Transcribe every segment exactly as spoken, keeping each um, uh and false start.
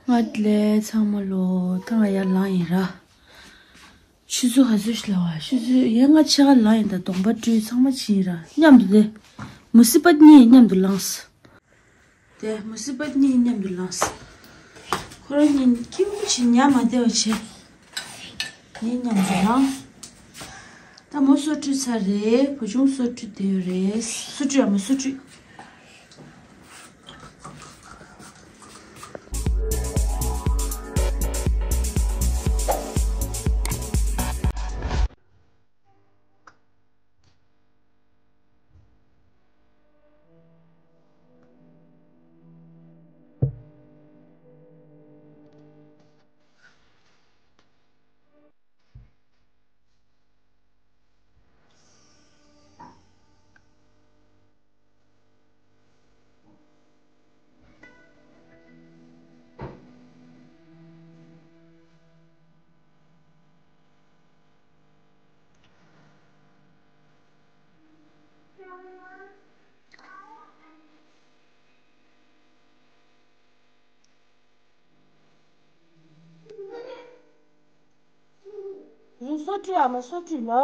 ང་ལས་ཚང་མ་ལོ་ད་ང་ཡར་ལངས་ཡིན་ར། ཆུ་ཚོད་ག་ཚོད་ཞིག་ལ་བ། ཆུ་ཚོད་ཡས་ལྔ་ཕྱེད་ཀ་ལངས་ཡིན། ད་གདོང་པ་བཀྲུས་ཚང་མ་ཕྱིན་ཡིན་ར། མཉམ་དུ་དེ་མུ་སི་པད་གཉིས་མཉམ་དུ་ལངས། དེ་མུ་སི་པད་གཉིས་མཉམ་དུ་ལངས། ཁོ་རང་གཉིས་ཁྱིམ་གྱི་ཉ་མ་བདེ་བ་བྱས། ངས་མཉམ་དུ་ལངས། ད་མོ་སོ་བཀྲུས་ཚར་རེད། བུ་ཆུང་སོ་བཀྲུས་བསྡད་ཡོད་རེད། སོ་བཀྲུས་ཨ་མ་སོ་བཀྲུས། ཡུན་སོ་བཀྲུས་ཨ་མ་སོ་བཀྲུས་ལོ།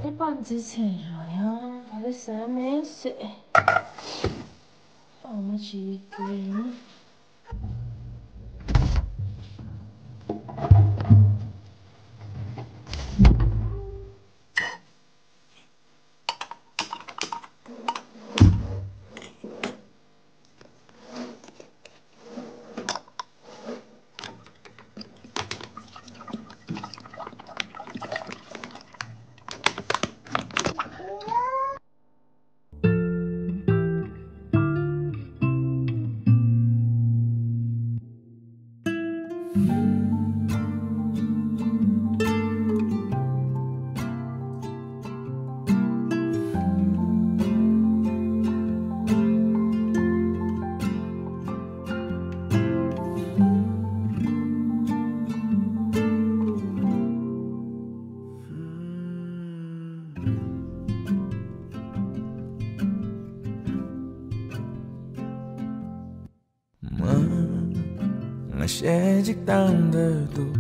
ཨེ་པ་འཛི་ཚེ་ཡང་ཡང་ག་རེ་ཟ་མེད་ཟེར། ཨ་མ་ཅིག་གི། མ། ང་གཞས་གཅིག་བཏང་འདོད་འདུག་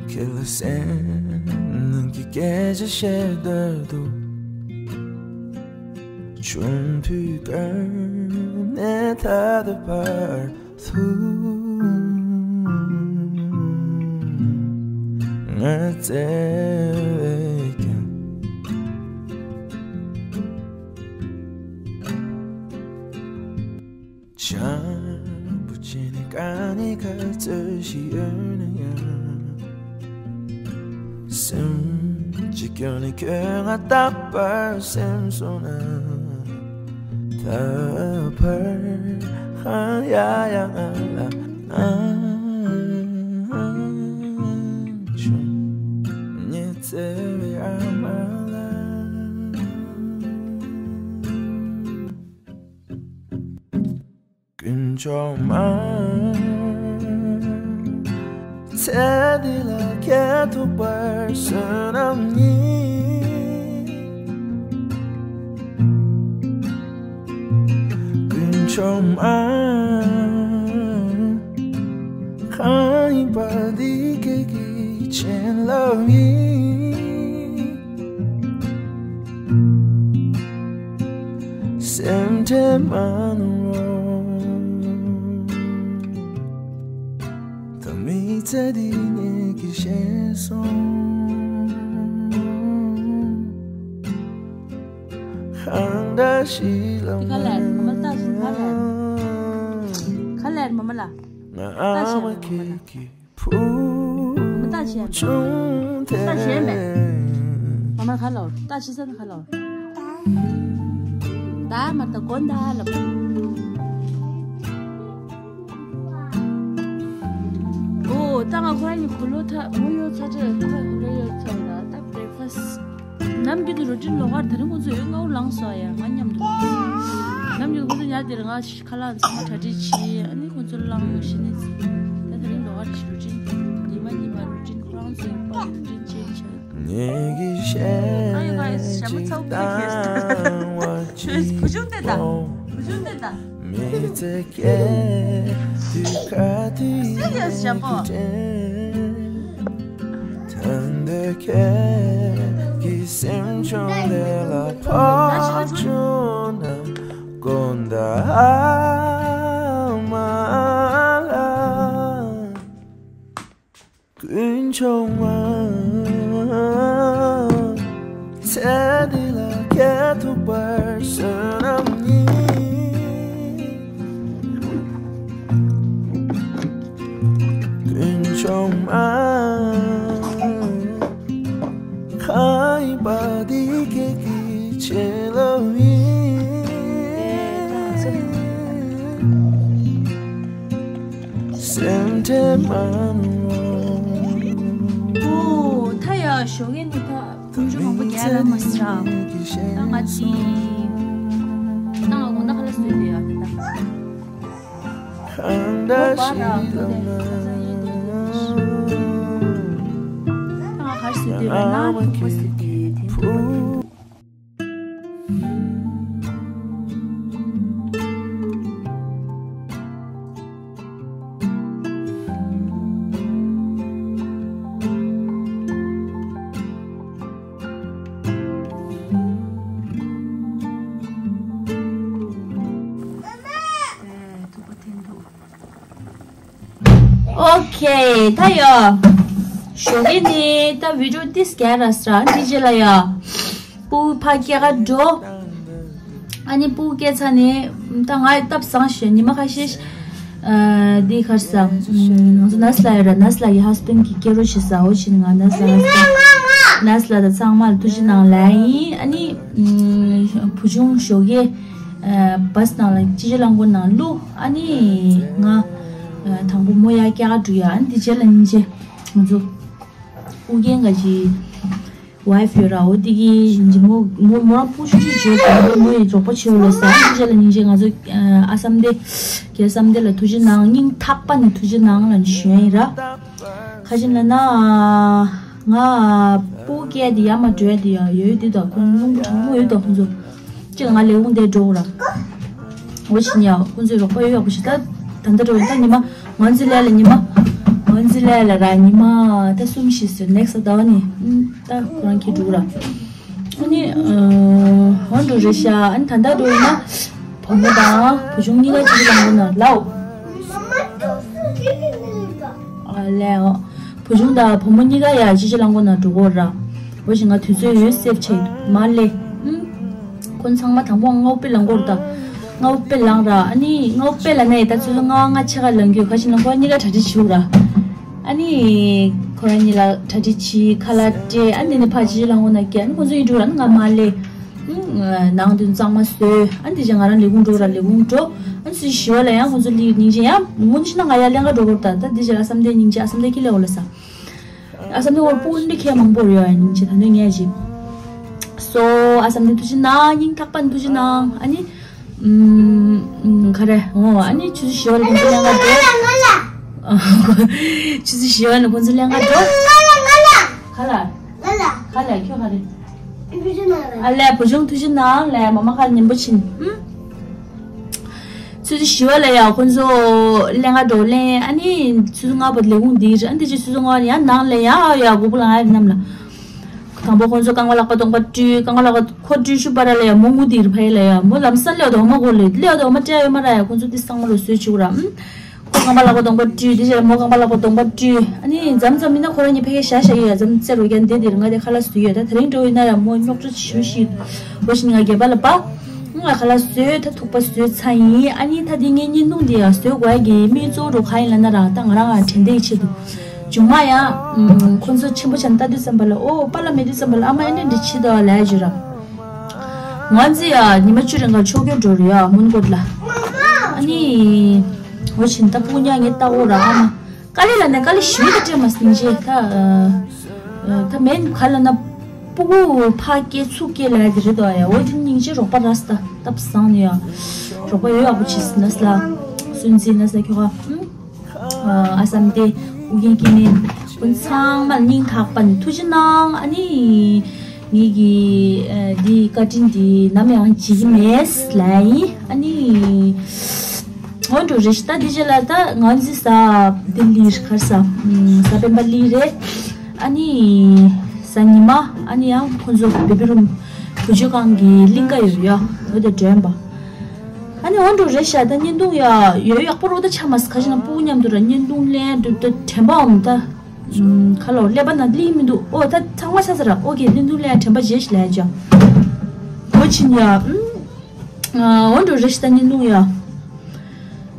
ཁྱེད་ལ་སེམས་ནང་གི་སྐད་ཆ་བཤད་འདོད་འདུག་ཆུང་དུས་ཀ་ནས་ད་ལྟ་བར་དུ་ང་བརྩེ་བས་ཀྱང་བྱམས་པོ་བྱས་ནས་དཀའ་ངལ་ག་ཚོད་ཞིག་ཡོད་ན་ཡང་། སེམས་གཅིག་ཀྱང་ནི་ཁྱོད་ང་རྟག་པར་སེམས་སོང་ན། ད་བར་ཧང་ཡ་ཡ་ང་ལ་ཨང་ཆུང་ཉི་ཚེ་བའི་ཨ་མ་ལ། དཀོན་མཆོག་མ། ཚེ་འདི་ལ་ཁྱེད་ཐུག་པར་བསོད་ནམས་ཡིན། དཀོན་མཆོག་མ། གང་ཡིན་པ་འདི་ཁྱེད་ཀྱི་བྱིན་རླབས་ཡིན། སེམས་ཁྲལ་མ་གནང་རོགས། ད་མི་ཚེ་འདི་ངེད་ཀྱིས་ཤེས་སོང་། གང་འདྲ་ཞིག་ལ་འདི་ག་ལ་མ་ལྟ་བཞིན་ག་ལ། མ་མ་ལ། ད་བཤད་པ་མ་མ་ལ། མ་ད་བཤད་པ། ད་བཤད་པས། མ་མ་ཁ་ལོ། ད་ཕྱི་ས་ན་ཁ་ལོ། ད་མ་ད་གོན་ད་ལ། ཨོ་ད་ང་ཁོ་རང་གི་གུ་ལོ་ཐ་མོ་ཡོ་ཚ་ཚ་ཁོ་གུ་ལོ་ཡོ་ཚ་ལ་ད་བྲེག་ཕ་སི། ནམ་རྒྱུན་དུ་རུ་ཊིན་ལོག་གར་དེ་རིང་ཁོང་ཚོས་ཡོད་ང་འུ་ལངས་སོ་ཡ་ང་མཉམ་དུ་ལངས་སོ། ནམ་རྒྱུན་དུ་ཁོང་ཚོ་ཉལ་དེར་ང་ཁ་ལག་ཚང་མ་གྲ་སྒྲིག་བྱས་ཨ་ནི་ཁོང་ཚོ་ལངས་ཤི་ནི་ཚེ། ད་དེ་རིང་ལོག་གར་ཞིག་རུ་ཊིན་ཉི་མ་ཉི་མ་རུ་ཊིན་ཁོ་རང་ཚོའི་པར་རུ་ཊིན་ཅེན་ཇི་བྱས། ངེད་ཀྱི་ཞལ་གཅིག་དང་བ་གཅིག་པོ། མི་ཚེ་སྐྱེལ་དུས་ག་དུས་ཡིན་གྱི་དྲན། ད་འདོད་ཁྱེད་ཀྱི་སེམས་ཆུང་དེ་ལ་ཕོག་བྱུང་ན་དགོངས་དག་མ་ལ། ཀུན་འབྱུང་མ། ཚེ་འདི་ལ་སྐྱེལ་ཐུབ་པར་བསོད་ནམས་ཡིན། ཀུན་འབྱུང་མ། ཁ་ཡིན་པ་འདི་ཁྱེད་ཀྱི་བྱིན་རླབས་ཡིན། སེམས་ཁྲལ་མ་གནང་། ཨོ་ད་ཡ་ཞོགས་ཀས་ནི་ད་ཁུང་ཆུ་མང་པོ་རྒྱག་ར་མ་སྲ། ད་ང་ཅི་ད་ང་དགོང་དག་ཁ་ལག་བཟོས་ཏེ་ཡ་ད་ད། ཁ་འདྲ་ཞིག་ལ་ང་། ད་ང་གར་བཟོས་ཏེ་ཡ་ན་ཐུག་པ་བཟོས་ཏེ་དེ་ཐུག་པ། ཨོ་ཁེ། ད་ཡོ། ཞོགས་ཀས་ནི་ད་བི་ཌིའོ་ཏིས་ག་ར་སྲ་འདི་རྗེས་ལ་ཡ། སྤུ་གུ་ཕ་སྐྱེལ་ག་འགྲོ། ཨ་ནི་སྤུ་གུ་སྐྱེལ་ཚར་ནི་ད་ང་སྟབས་བཟང་ཞེས་ཉི་མ་ཁ་ཤས་ཨ་འདི་གར་ས། ང་ཚོ་ནས་ལ་ཡོད་ར་ནས་ལ་གི་ཧས་བྷེན་གི་སྐྱེལ་རོགས་བྱེད་ས་འོ་ཕྱིན་ང་ནས་ལ་ཧས་བྷེན་ནས་ལ་དང་ཚང་མ་ལ་ཐུགས་རྗེ་གནང་ལ་ཡིན། ཨ་ནི་བུ་ཆུང་ཞོགས་ཀས་བྷ་སི་ནང་ལ་སྤྱི་སྤྱོད་རླངས་འཁོར་ནང་བླུགས། ཨ་ནི་ང་དང་པོ་མོ་ཡར་སྐྱེལ་ག་འགྲོ་ཡ། ཨ་ནི་དེ་རྗེས་ལ་སྙིང་རྗེ་ང་ཚོ་ཨུ་རྒྱན་ག་ཅི་ཝའི་ཕི་ཡོད་ར་འོ་དེ་གི་སྙིང་རྗེ་མོ་མོ་མོ་རང་སྤུ་ཤུ་ཤུ་བྱོས་དང་པོ་མོ་ཡི་རོགས་པ་བྱེད་འོ་ལ་ས། ཨ་ནི་དེ་རྗེས་ལ་སྙིང་རྗེ་ང་ཚོ་ཨ་བསམ་སྡེ་རྒན་བསམ་སྡེ་ལ་ཐུགས་རྗེ་གནང་། སྙིང་ཐག་པ་ནས་ཐུགས་རྗེ་གནང་ལ་ཞུ་ཡ་ཡིན་ར། ཁ་ཅིག་ལ་ན། ང་སྤུ་གུ་སྐྱེལ་དེ་ཡར་མར་འགྲོ་ཡ་དེ་ཡང་ཡོད་དེ་དང་ཁོང་རླུང་བུ་གྲང་མོ་ཡོད་དང་ཁོང་ཚོ། གཅིག་ང་ལས་ཁུངས་དེ་འགྲོ་ར། འོ་ཕྱིན་ཡ་ཁོང་ཚོའི་རོགས་པ་ཡོད་ཡག་པོ་ཞིག་ད་ད་ལྟ་འགྲོ་ཡིན་ད་ཉི་མ་ང་ཚོ་ལས་ལ་ཉི་མ། ང་ཚོ་ལས་ལ་ར་ཉི་མ་ད་གསུམ་བཞི་ཟེར་ནེག་སི་ཟླ་བ་ནི་ད་ཁོ་རང་ཁྱེད་འགྲོ་ར། ཨ་ནི་འོ་འགྲོ་རེད་ཤག་ཨ་ནི་ད་ལྟ་འགྲོ་ཡིན་ན་བུ་མོ་དང་བུ་ཆུང་གཉིས་ཀ་གཅིག་གི་ལམ་ཁ་ན་ལའོ། ཨ་ལས་འོ། བུ་ཆུང་དང་བུ་མོ་གཉིས་ཀ་ཡ་སྤྱི་སྤྱོད་རླངས་འཁོར་ནང་འགྲོ་གི་ཡོད་ར། འོ་ཞིག་ང་དུས་ཚོད་ཡོད་སེབ་བྱས་མ་ལས། ཨུམ། ཁོ་ཚང་མ་དང་པོ་སྔ་པོ་པས་ལངས་གི་ཡོད་ར་ད། སྔ་པོ་པས་ལངས་ར་ཨ་ནི་སྔ་པོ་པས་ལངས་ནས་ད་ཚོད་ལ་ང་ང་ཕྱེད་ཀ་ལངས་གི་ཡོད། ཁ་ཅིག་ལ་ཁོ་གཉིས་ཀ་གྲ་སྒྲིག་བྱེད་དགོས་ར། ཨ་ནི་ཁོ་རང་གཉིས་ལ་གྲ་སྒྲིག་བྱས་ཁ་ལག་སྤྲད་ཨ་ནི་དེ་ནས་ཕར་སྤྱི་སྤྱོད་རླངས་འཁོར་ནང་བསྐྱལ། ཨ་ནི་ཁོ་ཚོ་ཡིན་འགྲོ་ར་ཨ་ནི་ང་མ་ལས། ཨུམ། ནང་དོན་གཙང་མ་བཟོས། ཨ་ནི་དེ་རྗེས་ང་རང་ལས་ཁུངས་འགྲོ་ར་ལས་ཁུངས་འགྲོ། ཨ་ནི་ཚུར་ཞི་བ་ལ་ཡང་ཁོང་ཚོ་ལི་སྙིང་རྗེ་ཡང་མོ་ནི་ཤི་ན་ང་ཡར་ལེན་ག་འགྲོ་དགོས་ད། ད་དེ་རྗེས་ཨ་བསམ་སྡེ་སྙིང་རྗེ་ཨ་བསམ་སྡེ་ཁྱི་ལས་འོ་ལ་ས། ཨ་བསམ་སྡེ་འོར་སྤུ་གུ་འདི་ཁྱེད་མང་པོ་རེད་ཡ་སྙིང་རྗེ་ད་འདོད་ངས་ཅི། སོ་ཨ་བསམ་སྡེ་ཐུགས་རྗེ་གནང་སྙིང་ཐག་པ་ནས་ཐུགས་རྗེ་གནང་ཨ་ནི། ཨུམ། ག་རེ་འོ་ཨ་ནི་ཆུ་ཚོད་བཞི་པ་ལ་ཁོང་ཚོ་ལེན་ག་འགྲོ། ཆུ་ཚོད་བཞི་པ་ལ་ཁོང་ཚོ་ལེན་ག་འགྲོ། ག་ལ། ང་ལ། ག་ལ་ཁྱོད་ག་རེ། ཨ་ལས་བུ་ཆུང་ཐུགས་རྗེ་གནང་ལས་མ་མ་ཁ་ཉན་པོ་ཕྱིན། ཨུམ། ཆུ་ཚོད་བཞི་པ་ལ་ཡ་ཁོང་ཚོ་ལེན་ག་འགྲོ་ལེན་ཨ་ནི་ཆུ་ཚོད་ལྔ་པ་ལས་ཁུངས་འདིར་ཨ་ནི་དེ་ཆུ་ཚོད་ལྔ་པ་ཡང་ནང་ལ་ཡ་ཡ་སྒོ་ཕུ་ལ་ང་ཡ་རྣམས་ལ། དང་པོ་ཁོང་ཚོ་རྐང་པ་ལག་པ་གདོང་པ་བཀྲུས་རྐང་པ་ལག་པ་ཁོ་བཀྲུས་ཤུ་པ་ར་ལ་ཡ་མོ་ངུ་འདིར་ཕ་ཡི་ལ་ཡ་མོ་ལམ་སང་ལེའོ་དོ་མ་གོ་ལེ་ལེའོ་དོ་མ་སྤྲད་ཡོད་མ་ར་ཡ་ཁོང་ཚོ་འདི་སང་མ་རུ་བཟོས་བཅུག་ར། ཨུམ། ཁོ་རྐང་པ་ལག་པ་གདོང་པ་བཀྲུས་དེ་རྗེས་མོ་རྐང་པ་ལག་པ་གདོང་པ་བཀྲུས་ཨ་ནི་མཚམས་མཚམས་མིན་ན་ཁོ་རང་གཉིས་ཕ་གིར་ཞག་ཞག་ཡོད་ཡ་མཚམས་རྩེ་རུ་རྒྱ་འདི་འདིར་ང་དེ་ཁ་ལག་བཟོས་ཡོད་ད་དེ་རིང་འགྲོ་ཡིན་ན་ཡ་མོ་རྙོག་དྲ་ཞུ་ཞིག་འོ་ཞིག་ང་སྒལ་པ་ལ་པ། ང་ཁ་ལག་བཟོས། ད་ཐུག་པ་བཟོས་ཚར་ཡིན། ཨ་ནི་ད་འདི་ངའི་བརྙན་ཐུང་འདི་ཡང་བཟོ་དགོས་ཡ་གི་དམིགས་གཙོ་བོ་ག་ཡིན་ལབ་ན་ར། ད་ང་རང་ང་དྲན་རྟེན་གྱི་ཆེད་དུ། མཇུག་མ་ཡང་ཁོང་ཚོ་ཆེན་པོ་ཆགས་ན་ལྟ་དུས་ཙམ་པ་ལ། ཨོ་པཱ་ལགས་མེད་དུས་ཙམ་པ་ལ་ཨ་མ་ཨེ་འདྲ་འདྲ་བྱེད་དོ་ལབ་ཡ་ཅིག་ཡོད་ར། ང་ཚོ་ཡང་ཉི་མ་བཅུ་རིང་ག་ཕྱོགས་སྐྱོད་འགྲོ་རེད་ཡ། མོན་གྷོ་ལ། ཨ་ནི་འོ་བྱས་ད་སྤུ་གུ་ཉག་ངས་ལྟ་གོ་ར། ཨ་མ། དཀའ་ལས་ལ་ནས་དཀའ་ལས་ཞེ་པོ་སྤྲད་མ་སྙིང་རྗེ། ད་ཨ་ད་མེད་ག་ལ་ན་སྤུ་གུ་ཕར་སྐྱེལ་ཚུར་སྐྱེལ་ལ་ཡ་དེ་རེད་དོ་ཡ། འོ་དེ་སྙིང་རྗེ། རོགས་པ་ར་སྟ་སྟབས་བཟང་ནས་ཡ། རོགས་པ་ཡོད་ཡག་པོ་བྱས་ཟིན་ན་སླ། སུན་འཛིན་ན་སླ་ཁྱོ་ག་ཨ་བསམ་སྟེ་ཨུ་རྒྱན་སྐྱེ་དམན་ཀུན་ཚང་མ་སྙིང་ཐག་པ་ནས་ཐུགས་རྗེ་གནང་། ཨ་ནི་ངེད་ཀྱི་འདི་བཀའ་དྲིན་འདི་ནམ་ཡང་བརྗེད་ཀྱི་མེད་ལབ་ཡིན། ཨ་ནི། འོ་འགྲོ་རེ་ཞིག་ད་འདི་རྗེས་ལ་ད་ང་འཛི་ས་ལྡི་ལི་གར་ས་ས་སྤེན་པ་ལི་རེད། ཨ་ནི་ས་ཉི་མ། ཨ་ནི་ཡང་ཁོང་ཚོ་བེ་བི་རུམ་བུ་བཅོལ་ཁང་གི་གླིང་ག་ཡོད་ཡོ། འོ་དེ་འདྲ་ཡིན་པ། ཨ་ནི་འོ་འགྲོ་རེ་ཤག་ད་བརྙན་ཐུང་ཡ་ཡོད་ཡག་པོ་རོ། ད་ཆ་མ་ཁ་ཤས་ན་སྤུ་གུ་མཉམ་དུ་ར་བརྙན་ཐུང་ལེན་འགྲུབ་ད་དྲན་པའམ་ད་ཁ་ལོ་ཀླད་པ་ན་ལིང་མི་འདུག་ཨོ་ད་ཚང་མ་ཆ་ས་ར། ཨོ་ཀེ་བརྙན་ཐུང་ལེན་དྲན་པ་བརྗེད་ཤག་ལབ་ཡ་ཅོ། འོ་ཕྱིན་ཡ། ཨ་འོ་འགྲོ་རེ་ཤག་ད་བརྙན་ཐུང་ཡ།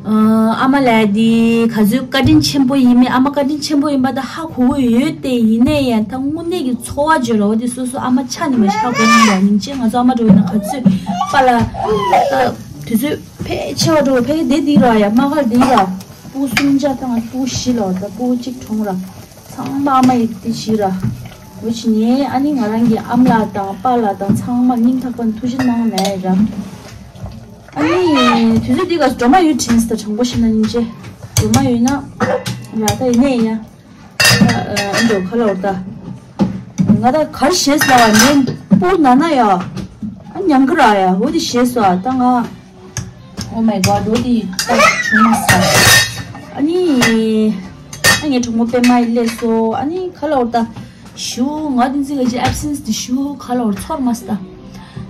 ཨ་མ་ལགས་འདི་ག་ཚོད་བཀའ་དྲིན་ཆེན་པོ་ཡིན་མིན། ཨ་མ་བཀའ་དྲིན་ཆེན་པོ་ཡིན་པ་ད་ཧ་གོ་གི་ཡོད་དེ། ཡིན་ནའི་ཡང་ད་དངོས་གནས་ཀྱི་ཚོར་བ་བརྗོད་ར་བ་དེ་སོ་སོ་ཨ་མ་ཆགས་ནས་མ་ཤག་གོ་ཡིན་པ་ཡིན་ཅེ། ང་ཚོ་ཨ་མ་འགྲོ་ཡིན་ན་ག་ཚོད་པཱ་ལགས་ད་དུས་ཚོད་ཕལ་ཆེ་བ་འགྲོ་ཕལ་སྐད་བསྡད་འདི་ར་ཡ། མ་གར་འདི་ར་སྤུ་གུ་གསུམ་ཆ་ད་ང་སྤུ་གུ་བཞི་ལོ། ད་སྤུ་གུ་གཅིག་གྲོངས་ར། ཚང་མ་ཨ་མ་ཡི་དེ་བཞི་ར། འོ་ཕྱིན་ནས་ཨ་ནི་ང་རང་གི་ཨ་མ་ལགས་དང་པཱ་ལགས་དང་ཚང་མ་སྙིང་ཐག་པ་ནས་ཐུགས་རྗེ་གནང་ལབ་ཡ་ར། ཨ་ནི་དུས་ཚོད་འདི་ག་སྒྲོལ་མ་ཡོད་དྲན་སོང་། དྲང་པོ་བཤད་ན་སྙིང་རྗེ། སྒྲོལ་མ་ཡོད་ན་ར་ད་ཡིན་ནའི་ཡ། ཨ་འགྲོ་ཁ་ལོར་ད། ང་ད་གར་ཞེས་ལ་བ་ནས་པོ་ན་ན་ཡ། ཨ་ཉང་གི་ར་ཡ། འོ་དེ་ཞེས་སོ་ད་ང་། Oh my god འོ་དེ་ད་བྱུང་མ་སོང་། ཨ་ནི་ཨ་ངའི་གྲོགས་མོ་པད་མ་ཡི་སླེབས་སོ། ཨ་ནི་ཁ་ལོར་ད། ཞུ་ང་དེ་འཛིན་ག་ཅི་ཨེབ་སེན་སི་དེ་ཞུ་ག་ལོར་ཚོར་མ་སྟ།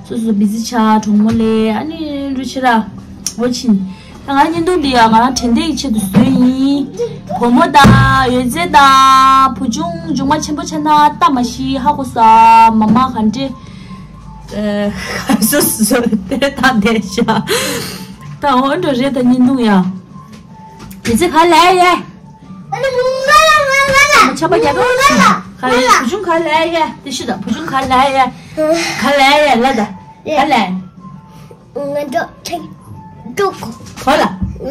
སོ་སོ་བི་ཛི་ཆགས་གྲོགས་མོ་ལས། ཨ་ནི་འགྲོ་ཕྱིར་ར། འོ་ཕྱིན། ད་ང་བརྙན་ཐུང་འདི་ཡ་ང་རང་དྲན་རྟེན་གྱི་ཆེད་དུ་བཟོས་ཡིན། བུ་མོ་དང་ཡོད་ཚད་དང་བུ་ཆུང་མཇུག་མ་ཆེན་པོ་ཆགས་ན་ལྟ་མ་ཤི་ཧ་གོ་ས། མ་མ་ག་འདྲེ། ཨ་སོ་སོ་དེ་དང་དེ་ཤ། ད་འོ་འགྲོ་རེད་ད་བརྙན་ཐུང་ཡ། ཡོད་ཚད་ག་ལས་ཡ། ཆབ་པ་རྒྱག་རོགས་བྱེད། ག་རེ་བུ་ཆུང་ག་ལ་ཡ། དེ་ཤི་ད་བུ་ཆུང་ག་ལ་ཡ། ག་ལ་ཡ་ལ་ད། ག་ལ་ཡ། ང་ཚོ་ཐེངས་དྲུག་གོ་ལ།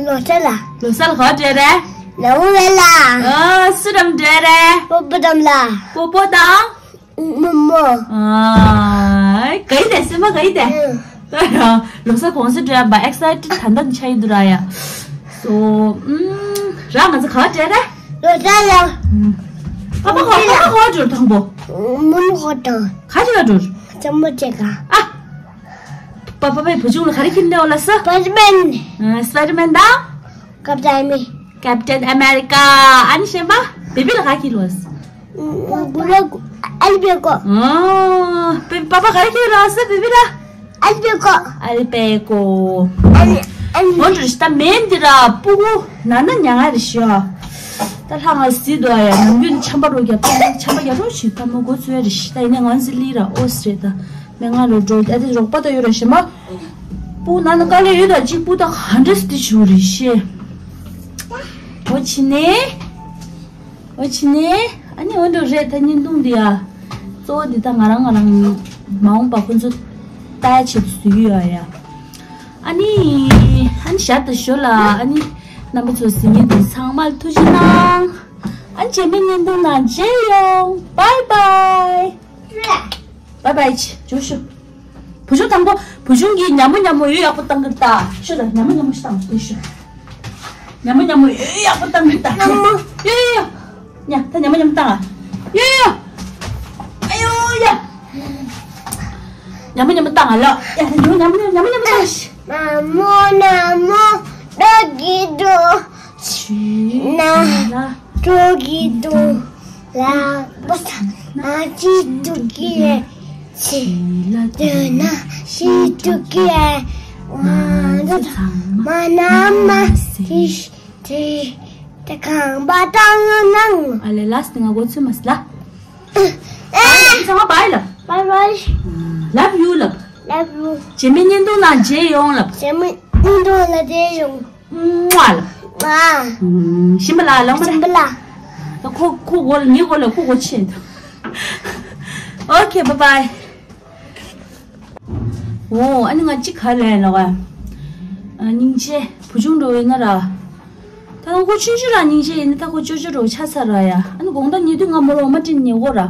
ལོ་གསར་ལ། ལོ་གསར་ལ་ག་འདྲ་རེད། ནང་བའི་ལ། ཨ་སུ་རམ་འདྲ་རེད། པོ་པོ་དམ་ལ། པོ་པོ་དང་། མོ་མོ། ཨ་ག་ཡི་དེ་སེམས་པ་ག་ཡི་དེ། ཨ་ལོ་གསར་གོང་ས་འགྲོ་ཡ་བ་ཨེག་སའི་ཊེཌ་ད་ལྟ་ནས་ཆགས་ཡི་འདུག་ར་ཡ། སོ་ཨུམ་ར་ང་ཚོ་ག་བ་འགྲོ་ར། ལོ་གསར་ལ། ཨུམ། པ་པ་ག་པ་པ་ག་བ་འགྲོ་དང་པོ། མོན་གྷོ་དང་། ག་ཅི་ག་འགྲོ། ཅ་མོ་ཅེ་ག་ཨ། པ་པ་པའི་བུ་ཆུང་ལ་ག་རེ་ཁྱེར་འདྲ་བ་ལ་ས། སྤའི་ཌར་མེན། ཨ་སྤའི་ཌར་མེན་དང་། ཀེབ་ཊན་ཨ་མེ། ཀེབ་ཊན་ཨ་མེ་རི་ཀ་ཨ་ནི་གཞན་པ། བེ་བི་ལ་ག་ཁྱེར་ལོ་ས། གུ་ར་གུ་ཨལ་པེ་ཀོ། ཨོ། པེ་པ་པ་ག་རེ་ཁྱེར་ར་ས་བེ་བི་ལ། ཨལ་པེ་ཀོ། ཨལ་པེ་ཀོ། ཨལ་ཨལ། འོ་འདྲ་ཞིག་ད་མེན་འདི་ར་སྤུ་གུ་ན་ན་ཉང་ང་རེ་ཤི་ཨ། ད་ལྷ་ང་སི་དོ་ཡ་ནམ་རྒྱུན་ཆམ་པ་རོ་རྒྱབ་ཆམ་པ་རྒྱབ་རོ་ཞིག་ད་མོ་གོ་ཚོད་རེ་ཤི་ད་ཡིན་ན་ང་སི་ལི་ར་ཨོ་སི་རེ་ད་མེ་ང་རོ་འགྲོ་ཨ་དེ་རོགས་པ་ད་ཡོད་ར་ཤི་མ། སྤུ་གུ་ན་ན་དཀའ་ལས་ཡོད་ད་གཅིག་སྤུ་ད་ག་འདྲ་སི་དི་ཞུ་རེ་ཤི། འོ་ཕྱིན་ནས། འོ་ཕྱིན་ནས་ཨ་ནི་འོ་འདྲ་རེད་ད་བརྙན་ཐུང་འདི་ཡ། གཙོ་བོ་འདི་ད་ང་རང་ང་རང་མ་འོངས་པ་ཁོ་ཚོ་ལྟ་ཡ་ཆེད་དུ་བཟོ་གི་ཡོད་ཡ། ཨ་ནི་ཨ་ནི་ཞར་དུ་ཞོ་ལ་ཨ་ནི་རྣམ་པ་ཚོ་གཟིགས་མཁན་དེ་ཚང་མར་ཐུགས་རྗེ་གནང་། ཨ་ནི་རྗེས་མའི་བརྙན་ཐུང་ནང་མཇལ་ཡོང་། བཱའི་བཱའི། བཱའི་བཱའི་ཆི་འཇུག་ཤོག་བུ་ཆུང་དང་པོ་བུ་ཆུང་གིས་ཉ་མོ་ཉ་མོ་འོད་ཡག་པོ་བཏང་གི་ལྟ་ཤོད་ད། ཉ་མོ་ཉ་མོ་ཞིག་བཏང་ཤོད་ཤོད། ཉ་མོ་ཉ་མོ་འོད་ཡག་པོ་བཏང་གི་ལྟ། ཉ་མོ། ཡོ་ཡོ་ཡོ། ཉ་ད་ཉ་མོ་ཉ་མོ་བཏང་ཨ། ཡོ་ཡོ་ཡོ། ཨ་ཡོ་ཡ། ཉ་མོ་ཉ་མོ་བཏང་ཨ་ལ། ཡ་ད་ཉ་མོ་ཉ་མོ་ཉ་མོ་ཉ་མོ་བཏང་ཨ། མ་མོ་ན་མོ་འགྲོ་གི་འགྲོ། ན་འགྲོ་གི་འགྲོ། ལ་པ་ས་ན་ཅི་འགྲོ་གི་ཡ། ཆི་ལ་དོན་ན་ཤི་འགྲོ་གི་ཡ། ང་ཚོ་ཚང་མ་ན་མ་སི་ཏི། ད་ཁང་པ་བཏང་ཡོད་ནང་། ཨ་ལེ་ལ་སི་ང་གོ་ཚོད་མ་སི་ལ། ཨ་ལེ་ཚང་མ་བཱའི་ལབ། བཱའི་བཱའི། Love you ལབ། ལབ་རུ། རྗེས་མའི་བརྙན་ཐུང་ནང་མཇལ་ཡོང་ལབ། རྗེས་མའི་བརྙན་ཐུང་ལ་མཇལ་ཡོང་། མ་ལ། ཨ། ཞིམ་པ་ལ་ལོང་མ་ཞིམ་པ་ལ། ད་ཁོ་ཁོ་གོ་ལ་ངའི་གོ་ལ་ཁོ་གོ་ཆེད་དུ། ཨོ་ཁེ་བྷའི་བྷའི། ཨོ་ཨ་ནི་ང་གཅིག་ག་ལས་ལོག་ཨ། སྙིང་རྗེ་བུ་ཆུང་འགྲོ་བའི་ན་ར། ད་ཁོ་ཆུང་ཆུང་ར་སྙིང་རྗེ་ཡིན་ན་ད་ཁོ་ཅོ་ཅོ་འགྲོ་ཆ་ཚ་ར་ཡ། ཨ་ནི་དགོང་དག་ཉལ་དུས་ང་མོ་ལ་འོ་མ་སྤྲིན་ཉལ་གོ་ར།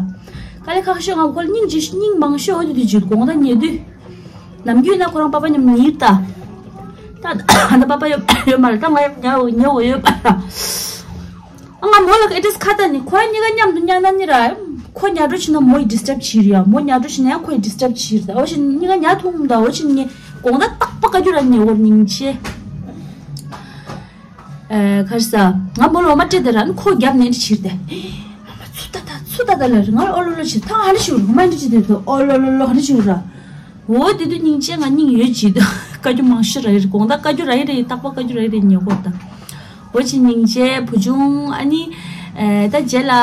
དཀའ་ལས་ཁག་ཤོས་ང་ཁོ་ལ་སྙིང་རྗེ་སྙིང་མང་ཤོས་འོ་དེ་དུས་ཅིག་དགོང་དག་ཉལ་དུས། ནམ་རྒྱུན་ན་ཁོ་རང་པ་ཕ་མཉམ་ཉལ་ད། ད་ད་པ་ཕ་ཡོད་ཡོད་མ་རེད། ད་ང་ཉལ་ཉལ་འོ་ཡོད་པ་ར། ང་མོ་ལ་ཨེ་ཏིས་ཁ་ཏ་ནི་ཁོ་གཉིས་ཀ་མཉམ་དུ་ཉལ་ན་ནི་ར། ཁོ་ཉལ་འགྲོ་ཕྱིན་ན་མོ་ཡི་ཌི་སི་ཊབ་བྱེད་རེད་ཡ། མོ་ཉལ་འགྲོ་ཕྱིན་ན་ཡང་ཁོ་ཡི་ཌི་སི་ཊབ་བྱེད་རེད། ད་འོ་ཕྱིན་གཉིས་ཀ་ཉལ་ཐུང་ད་འོ་ཕྱིན་ངས་དགོང་དག་རྟག་པ་བཀའ་བཀྱོན་ར་ཉལ་བོར་སྙིང་རྗེ། ཨེ་ག་རེ་ཟ། ང་མོ་ལ་འོ་མ་སྤྲད་དེ་ར་ནི་ཁོ་རྒྱབ་ནས་འདྲི་བྱེད་དེ། ཨ་མ་ཚུ་ད་ད་ཚུ་ད་ད་ལ་རེད། ང་ལ་ཨོ་ལོ་ལོ་བྱེད་ད་ཧ་རི་ཞུ་ར། འོ་མ་འདྲི་བྱེད་དེ་ཨོ་ལོ་ལོ་ལོ་ཧ་རི་ཞུ་ར། འོ་དེ་དུས་སྙིང་རྗེ་ང་སྙིང་ཡོད་ཅིག་ད་བཀའ་བཀྱོན་མང་ཤོས་ར་ཡིན་རེད། དགོང་དག་བཀའ་བཀྱོན་ར་ཡིན་རེད། རྟག་པ་བཀའ་བཀྱོན་ར་ཡིན་རེད་ཉོ་གོ་ད། འོ་ཅི་སྙིང་རྗེ་བུ་ཆུང་ཨ་ནི། ཨེ་ད་རྗེས་ལ་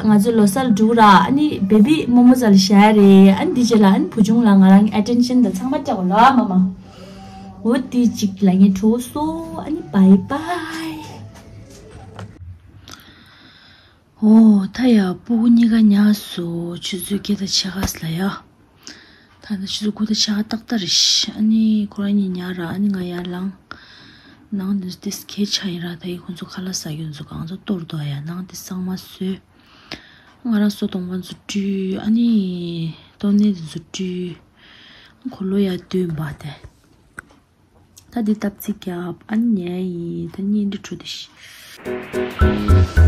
ང་ཚོ་ལོ་གསར་འགྲོ་ར། ཨ་ནི་བེ་བི་རྨོ་མོ་ཚ་ལ་བཞག་རེད། ཨ་ནི་དེ་རྗེས་ལ་ཨ་ནི་བུ་ཆུང་ལ་ང་རང་གི་ཨེ་ཊེན་ཤན་དང་ཚང་མ་སྤྲད་གོ་ལ་མ་མ། འོ་དེ་ཅིག་ལ་ངས་གྲོགས་སོ། ཨ་ནི་བྷའི་བྷའི། ཨོ་ད་ཡ་སྤུ་གུ་གཉིས་ཀ་ཉལ་སོ། ཆུ་ཚོད་བརྒྱད་དང་ཕྱེད་ཀ་ལ་ཡ། ད་ནི་ཆུ་ཚོད་དགུ་དང་ཕྱེད་ཀ་ཏག་ཏག་རེད། ཨ་ནི་ཁོ་རང་གཉིས་ཉལ་ར། ཨ་ནི་ང་ཡར་ལངས། ནང་དེ་ཚོ་ཏིས་ཁེ་ཆ་ཡིན་ར། ད་ཡི་ཁོང་ཚོ་ཁ་ལག་ཟ་རྒྱུ་ཚོ་གང་ཚོ་གཏོར་དོ་ཡ། ནང་དེ་གཙང་མ་བཟོས། ང་རང་སོ་གདོང་པ་ཚོ་བཀྲུས། ཨ་ནི་ཏོ་ནེ་དེ་ཚོ་བཀྲུས། ཁོ་ལོ་ཡ་བདུན་པ་དེ། ད་འདི་སྟབས་ཚིག་རྒྱབ། ཨ་ནི་ཉལ་ཡིན། ད་གཉིད་འདི་འཕྲོ་དེ་ཤི།